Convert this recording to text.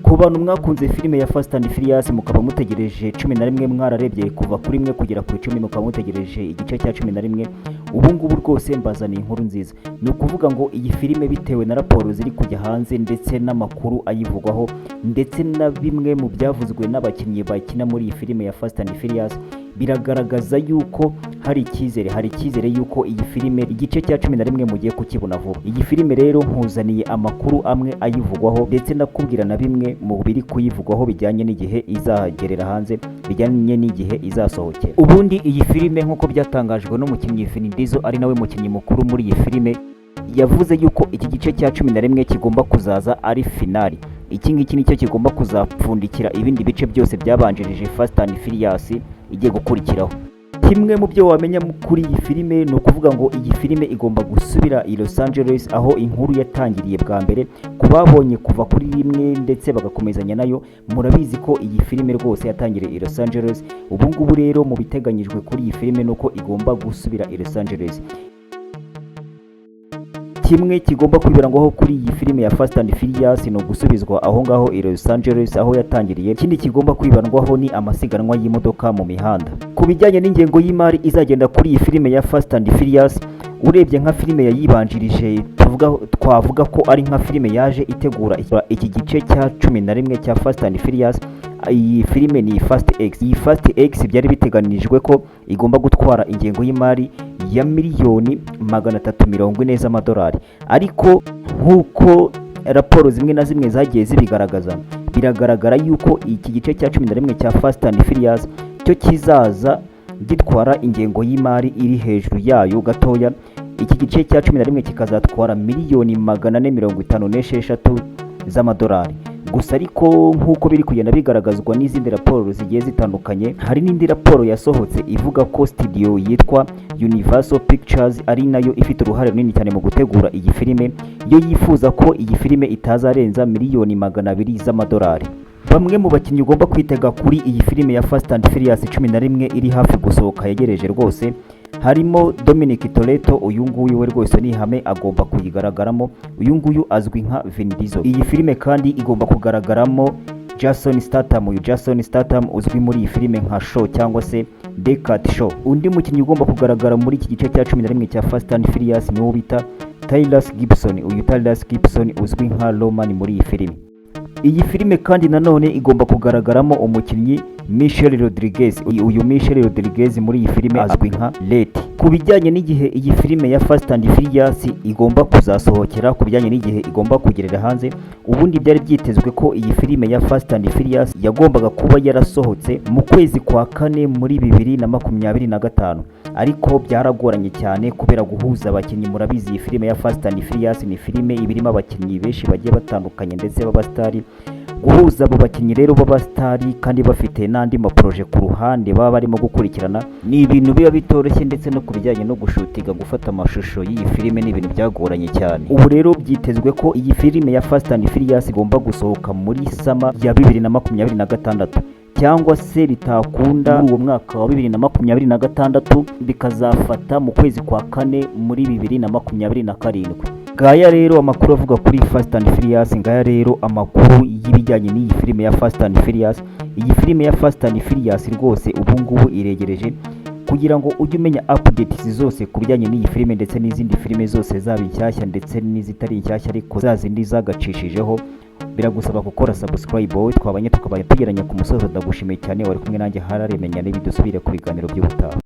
Ku bantu mwakunze filime ya Fast and Furious, mukaba mutegereje 11, mwararebye kuva kuri 1 kugera ku 10, mukaba mutegereje igice cya 11, ubu ngubu rwose mbazaniye inkuru nziza. Ni ukuvuga ngo iyi filime, bitewe na raporo ziri kujya hanze ndetse n'amakuru ayivugwaho ndetse na bimwe mu byavuzwe n'abakinnyi bakina muri iyi filime ya Fast and Furious, biragaragaza yuko hari icyizere yuko iyi filime igice cya 11 mugiye kukibona vuba. Iyi filime rero nkuzaniye amakuru amwe ayivugwaho, ndetse nakubwira na bimwe mu biri kuyivugwaho bijyanye n'igihe izagerera hanze, bijyanye n'igihe izasohokera. Ubundi iyi filime, nk'uko byatangajwe n'umukinnyi Vin Diesel, ari nawe mukinnyi mukuru muri iyi filime, yavuze yuko iki gice cya 11 kigomba kuzaza ari finale. Iki ngiki nicyo kigomba kuzapfundikira ibindi bice byose byabanjirije Fast and Furious igiye gukurikiraho. Kimwe mu byo wamenya kuri iyi filime ni ukuvuga ngo iyi filime igomba gusubira i Los Angeles, aho inkuru yatangiriye bwa mbere. Ku babonye kuva kuri 1 ndetse bagakomezanya nayo, murabizi ko iyi filime rwose yatangiriye i Los Angeles. Ubu ngubu rero mu biteganyijwe kuri iyi filime ni uko igomba gusubira i Los Angeles. Kimwe kigomba kwibandwaho kuri iyi filime ya Fast and Furious ni ugusubizwa aho ngaho i Los Angeles aho yatangiriye. Ikindi kigomba kwibandwaho ni amasiganwa y'imodoka mu mihanda. Ku bijyanye n'ingengo y'imari izagenda kuri iyi filime ya Fast and Furious, urebye nka filime yayibanjirije, twavuga ko ari nka filime yaje itegura iki gice cya 11 cya Fast and Furious. Iyi filime ni Fast X. Iyi Fast X byari biteganijwe ko igomba gutwara ingengo y'imari ya miliyoni 340 z'amadolari, ariko nk'uko raporo zimwe na zimwe zagiye zibigaragaza, biragaragara yuko iki gice cya 11 cya Fast and Furious cyo kizaza gitwara ingengo y'imari iri hejuru yayo gatoya. Iki gice cya 11 kikazatwara miliyoni 456 z'amadolari gusa. Ariko nk'uko biri kugenda bigaragazwa n'izindi raporo zigiye zitandukanye, hari n'indi raporo yasohotse ivuga ko studio yitwa Universal Pictures, ari nayo ifite uruhare runini cyane mu gutegura iyi filime, yo yifuza ko iyi filime itazarenza miliyoni 200 z'amadolari. Bamwe mu bakinnyi ugomba kwitega kuri iyi filime ya Fast and Furious 11 iri hafi gusohoka, yegereje rwose, harimo Dominic Toretto. Uyu nguyu we rwose ni ihame, agomba kuyigaragaramo. Uyu nguyu azwi nka Vin Diesel. Iyi filime kandi igomba kugaragaramo Jason Statham. Uyu Jason Statham uzwi muri iyi filime nka Shaw cyangwa se Deckard Shaw. Undi mukinnyi ugomba kugaragara muri iki gice cya 11 cya Fast and Furious ni uwo bita Tyrese Gibson. Uyu Tyrese Gibson uzwi nka Roman muri iyi filime. Iyi filime kandi nanone igomba kugaragaramo umukinnyi Michelle Rodriguez. Uyu Michelle Rodriguez muri iyi filime azwi nka Letty. Ku bijyanye n'igihe iyi filime ya Fast and Furious igomba kuzasohokera, ku bijyanye n'igihe igomba kugerera hanze, ubundi byari byitezwe ko iyi filime ya Fast and Furious yagombaga kuba yarasohotse mu kwezi kwa kane muri 2025, ariko byaragoranye cyane kubera guhuza abakinnyi. Murabizi, iyi filime ya Fast and Furious ni filime iba irimo abakinnyi benshi bagiye batandukanye ndetse b'abasitari. Guhuza abo bakinnyi rero b'abasitari kandi bafite n'andi maprojet ku ruhande baba barimo gukurikirana ni ibintu biba bitoroshye, ndetse no ku bijyanye no gushutinga, gufata amashusho y'iyi filime, ni ibintu byagoranye cyane. Ubu rero byitezwe ko iyi filime ya Fast and Furious igomba gusohoka muri summer ya 2026, cyangwa se bitakunda muri uwo mwaka wa 2026, bikazafata mu kwezi kwa kane muri 2027. Ngaya rero amakuru avuga kuri Fast and Furious. Ngaya rero amakuru y'ibijyanye n'iyi filime ya Fast and Furious. Iyi filime ya Fast and Furious rwose ubu ngubu iregereje. Kugira ngo ujye umenya updates zose ku bijyanye n'iyi filime ndetse n'izindi filime zose, zaba inshyashya ndetse n'izitari inshyashya ariko za zindi zagacishijeho, biragusaba gukora subscribe. Wowe twabanye, tukaba tugeranye ku musozo, ndagushimiye cyane. Wari kumwe nanjye Hararemenya n'ibidusubire ku biganiro by'ubutaha.